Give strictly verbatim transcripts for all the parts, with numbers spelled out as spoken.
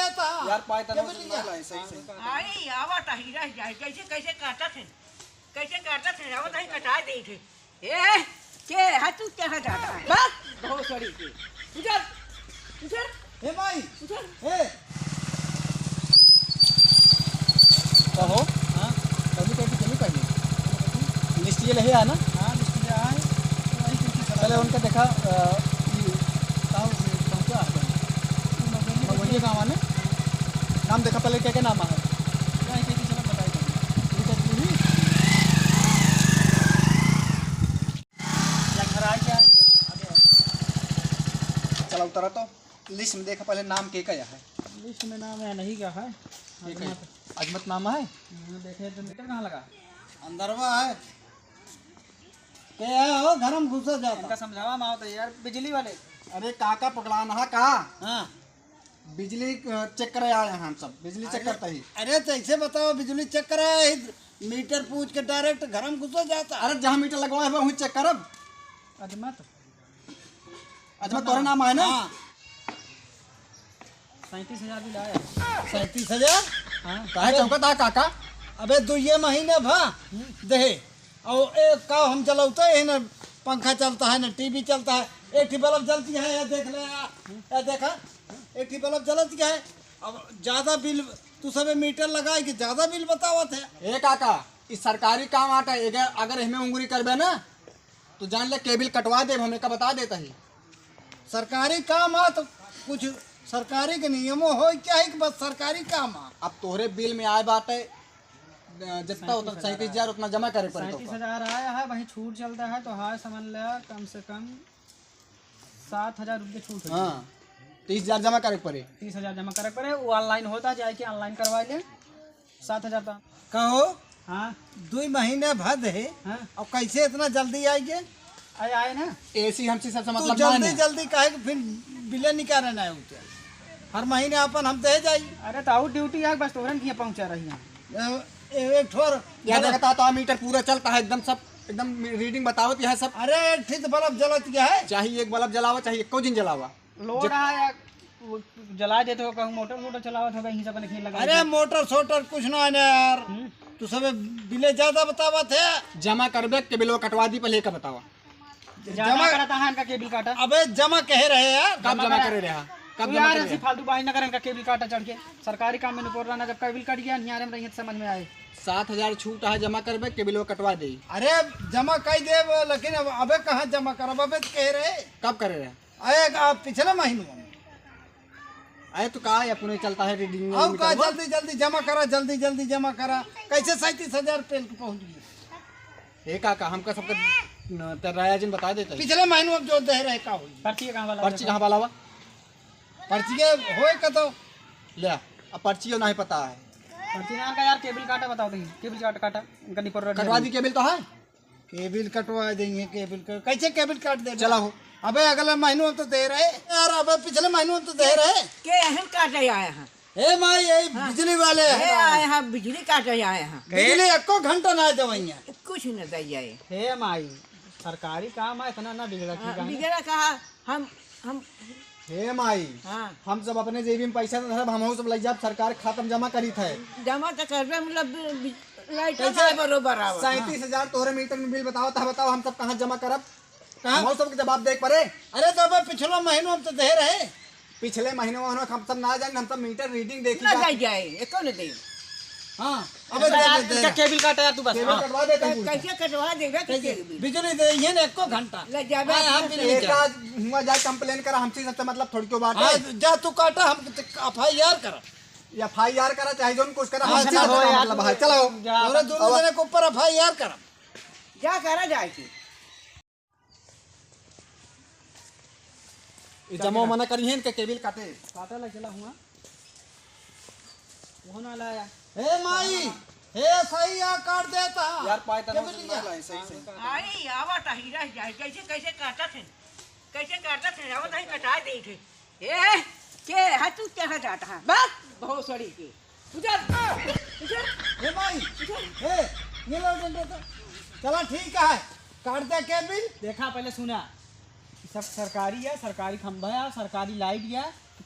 यार, पाए तना से ना लाए, सही, सही। अरे, आवत ही रह जाए, कैसे, कैसे काटत है, कैसे काटत है, आवत ही कटा दे थे। ए, के है तू, कहाँ जाता है? बस, भोसड़ी के। उधर, उधर। ए माई। उधर। ए। कहो। हाँ? कभी, कभी, कभी, कभी। मिस्त्री लहे है ना? हाँ, मिस्त्री आए। पहले उनका देखा, अ, ये ताऊ से पहुँचा है। मगवलिया गाँव है ना? नाम देखा पहले, क्या, क्या नाम है? ठीक है, चलो, बताइए। ठीक है, ठीक है। या घर आ गया है, आगे, आगे। चला उतरा तो। लिस्ट में देखा पहले नाम के का है? लिस्ट में नाम है नहीं का है। ठीक है। अजमत। अजमत नाम है? हाँ, देखे तो मीटर कहाँ लगा? अंदरवा है। के है हो, घर में घुसा जाता। इनका समझावा माओ तो यार, बिजली वाले। अरे काका पकड़ान हा का? हाँ। बिजली, अ, चेक करे आए हैं हम सब, बिजली चेक अरे, करता ही। अरे तो ऐसे बताओ, बिजली चेक करे आए ही, मीटर पूछ के डायरेक्ट घर में घुसा जाता। अरे जहाँ मीटर लगवाए हैं वहीं चेक करब। अजमत। अजमत तोरे नाम है ना? हाँ। सैंतीस हजार बिल आया। सैंतीस हजार? हाँ। काहे चौंकत हा काका? अबे दुइये महीने भा हम्म। देहे। और एक का हम चलौते ही ना, पंखा चलता है ना, टीवी चलता है, एक ठी बल्ब जलती है, ये देख ले, ये देखा, एक ठी बल्ब जलती है। अब ज्यादा बिल, तू सबे मीटर लगाए कि ज्यादा बिल बतावत है। ए काका, ई सरकारी काम आटा, अगर, अगर एहमे उंगली करबे ना, तो जान ले केबिल कटवा देब, हम एका बता देत ही। सरकारी काम आ तो कुछ सरकारी के नियमो होए के चाही कि बस सरकारी काम आ। अब तोहरे बिल में आए बाटे, अ, जितना होता सैंतीस हजार, उतना जमा करे पड़े तो सैंतीस हजार आया है, वहीं छूट चलता है, तो हाँ समझ ले कम से कम सात हजार रुपये छूट हो हाँ, तीस हजार जमा करे पड़े। तीस हजार जमा करे पड़े, वो online होता, जाए के online करवा ले। सात हजार तो। कहो, हाँ। दुई महीने भद है, हाँ। और कैसे इतना जल्दी आएगे? आए, आए ना। एसी हमसे सबसे तू मतलब जल्दी, ना है। जल्दी काहे कि फिर बिले निकाले ना होते। हर महीने अपन हम दे जाई। अरे तो आउट ड्यूटी है, बस तोहरन किया पहुँचा रही है। ए-, ए-, एक ठोर या देखता तो मीटर पूरा चलता है एकदम, सब एकदम रीडिंग बतावत है सब। अरे, एक ठे तो बल्ब जलत गया है। चाहे एक बल्ब जलावा, चाहे एको दिन जलावा। लोड जब आया, वो जला देते हो, कहूँ मोटर वोटर चलावत हो, कहीं से अपने खेत लगा अरे, दे। मोटर सोटर कुछ ना है ना यार। हम्म। तू सबे बिले ज्यादा बतावत है। जमा करबे के बिलवा कटवा दी, पहले का बतावा। ज्यादा जमा करता है इनका केबिल काटा। अबे, जमा कहे रहे यार। कब जमा जमा करे करे। रहा? कब तू जमा यार करे ऐसी रहा? फालतू बाई न कर, इनका केबिल काटा चढ़ के। सरकारी काम में निपोर रहना, जब केबिल कट गया, निहारे में रहिए तो समझ में आए। सात हजार छूट है, जमा करबे, केबिलवा कटवा दे। अरे, जमा कई देब, लेकिन अब, अबे कहाँ जमा करब? अबे तो कहे रहे। कब करे रहे? अरे, अब पिछले महीनों में। अरे, तो का है, अपने चलता है रीडिंग और का, निकलवा। जल्दी, जल्दी जमा करा, जल्दी, जल्दी जमा करा। कैसे सैंतीस हजार पेल के पहुँच गए? ए काका, हमका सबका न, त राया जिन बता देता है। पिछले महीनों में जो दे रहे का हुई? पर्ची कहाँ वाला पर्ची था? कहाँ वाला हुआ? पर्ची के होए का तो। ले, अब पर्ची नहीं पता है। पर्ची ना का यार, केबिल काटा बताओ तुम, केबिल काटा, काटा, इनका निपोर रहा कटवा है। दी केबिल तो है। केबिल कटवा देंगे, केबिल क-, कैसे केबिल काट दे? चला हो। अबे अगले महीनों में तो दे रहे यार, अबे पिछले महीनों में तो दे रहे। के एहन काटे आए हैं? ए माई, यही हाँ। बिजली वाले हैं। ए आए हैं, बिजली काटे आए हैं। बिजली एको घंटा ना देवइया। कुछ न दे जाए। हे माई, सरकारी काम है, इतना ना बिगड़ा ठीक हाँ, है। बिगड़ा कहा, हम, हम हे माई, हाँ। हम सब अपने जेबी में पैसा न धरब, हमहू सब लइ जाब, सरकार खाता में जमा करीत है। जमा तो करबे, मतलब, बि-, लाइट कैसे? ना बरोबर आवत। सैंतीस हजार तोहरे मीटर में बिल बतावत है, बताओ हम सब कहाँ जमा करब? कहाँ? हमहू सब के जवाब देख पड़े। अरे तो अबे पिछलो महीनो हम तो दे रहे। पिछले महीनो में हम सब ना जाने, हम सब मीटर रीडिंग देखी ना जात। जाए, जाए, एको न दे। हाँ, अबे अरे दे, यार, दे, दे। इनका केबिल काटा यार तू बस। केबिल हाँ। कटवा देते हैं। कैसे कटवा देबे कि कैसे? केबिल? बिजली दे, ये ना एको घंटा। ले जाबे हाँ, हाँ, अपने बिजली एक के। आज हुआ जाए कंप्लेन करा, हमसे सबसे मतलब थोड़ी क्यों बात हाँ, है? जा तू काटा, हम एफ आई आर करा। एफ आई आर करा, चाहे जोन कुछ करा, हाँ, हमसे चला सबसे हो का यार, मतलब है? चलो। जा। तोरे दोनों अब जने के ऊपर एफ आई आर करा। जा करा जाए के। ई जमा मना करी है इनके केबिल काटे। काटे ला चला हुआ। वो ना लाया। हे माई, हे सही आ काट देता। यार, पाए तना केबिल से लिया। ना लाए, सही, सही। अरे, आवत ही रह जाए, कैसे, कैसे काटत है, कैसे काटत है, आवत ही कटा दे थे। ए, के है तू, कहाँ जाता है? बस, भोसड़ी के। उधर, उधर। हे माई, उधर। हे, ये लो डंडा तो। चला ठीक है, काट दे केबिल। देखा, पहले सुना, सब सरकारी है, सरकारी खंभा है, सरकारी लाइट है, तो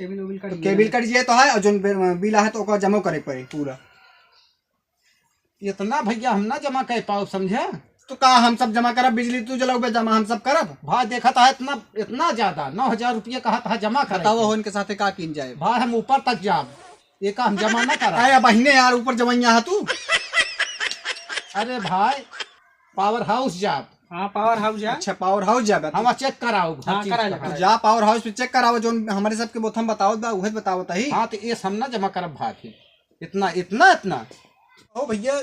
केबिल उबिल कट तो गया। केबिल कट जाए तो है, और जोन बे-, बिल आहे तो ओका जमा करे पड़े पूरा। इतना भैया हम ना जमा कर पाओ, समझे? तो का हम सब जमा करब? बिजली तू जलाउबे, जमा हम सब करब। भाई देखा था इतना, इतना ज्यादा, नौ हजार रुपया कहा था जमा करे बताओ के। हो इनके साथे का कीन जाए? भाई हम ऊपर तक जाब, ये का हम जमा ना करब। अरे बहिने यार, ऊपर जवैया है तू। अरे भाई, पावर हाउस जाब। हाँ, पावर हाउस जा। अच्छा, पावर हाउस जाबे तू? हाँ, चेक कराओ, हर हाँ, चीज करा का। ले, करा ले। जा पावर हाउस पे चेक कराओ, जोन हमरे सबके बोथम बताओ बा, उहे बताओ तही। हाँ, तो ये सब ना जमा करब भाई। इतना, इतना, इतना। ओ भैया,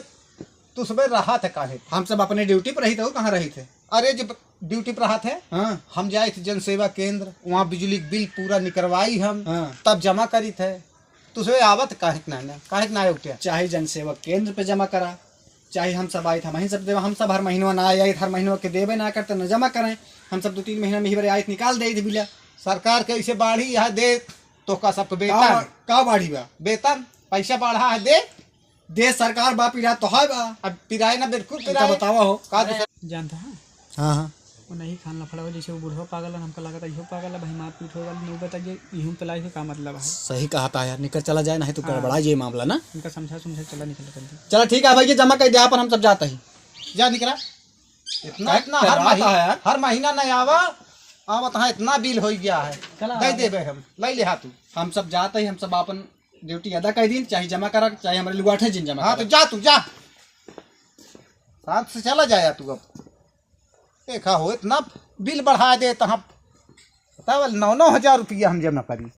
तू सुबह रहा था काहे? हम सब अपने ड्यूटी पर रही थे, कहाँ रही थे? अरे, जब ड्यूटी पर रहा थे, हाँ। हम जाए थे जनसेवा केंद्र, वहाँ बिजली के बिल पूरा निकरवाई हम, हाँ। तब जमा करी थे। तू सुबह आवत काहे के ना, ना? काहे के ना आए उठे? चाहे जनसेवा केंद्र पे जमा करा, चाहे हम सब आए थे, हम ही सब देवा, हम सब हर महीनवा ना आए, हर महीनवा के देबे ना करते, ना जमा करें। हम सब दो तीन महीना में ही बार आए थे, निकाल दे थे बिला। सरकार के ऐसे बाढ़ी यहाँ दे, तो का सबको का बेतन? बा-, का बाढ़ी बा? बेतन, पैसा बढ़ा है दे। देश सरकार बा, पिरात तो है बा। अब पिराए ना, बिल्कुल इनका पिराए। बतावा हो। का दूसरा जानता है? हाँ, हाँ। वो नहीं खान लफड़ा हो, जैसे वो बुढ़वा पागल है, हमका लगता है इहो पागल है, भाई मारपीट हो गल, नहीं बताइए, इहू पे लाइफ का मतलब है। सही कहा था यार, निकल चला जाए, नहीं तो हाँ। गड़बड़ा जाए मामला ना। इनका समझा समझा चला निकल कर। चला ठीक है भाई, ये जमा कर दे, अपन हम सब जाते हैं। जा निकला। इतना, काहे इतना हर कराता महीना, है यार? हर महीना नहीं आवा, आवत हाँ, इतना बिल हो गया है। चला दे आ। देबे हम, ले ले हाथ तू। हम सब जाते ही, हम सब अपन ड्यूटी अदा कर दीन, चाहे जमा करा, चाहे हमारे लुगाठे जिन जमा हाँ, करा। तो जा तू, जा। शांत से चला जाया तू अब। देखा हो, इतना बिल बढ़ा दे, तो हम बतावल नौ नौ हजार रुपया हम जमा करी।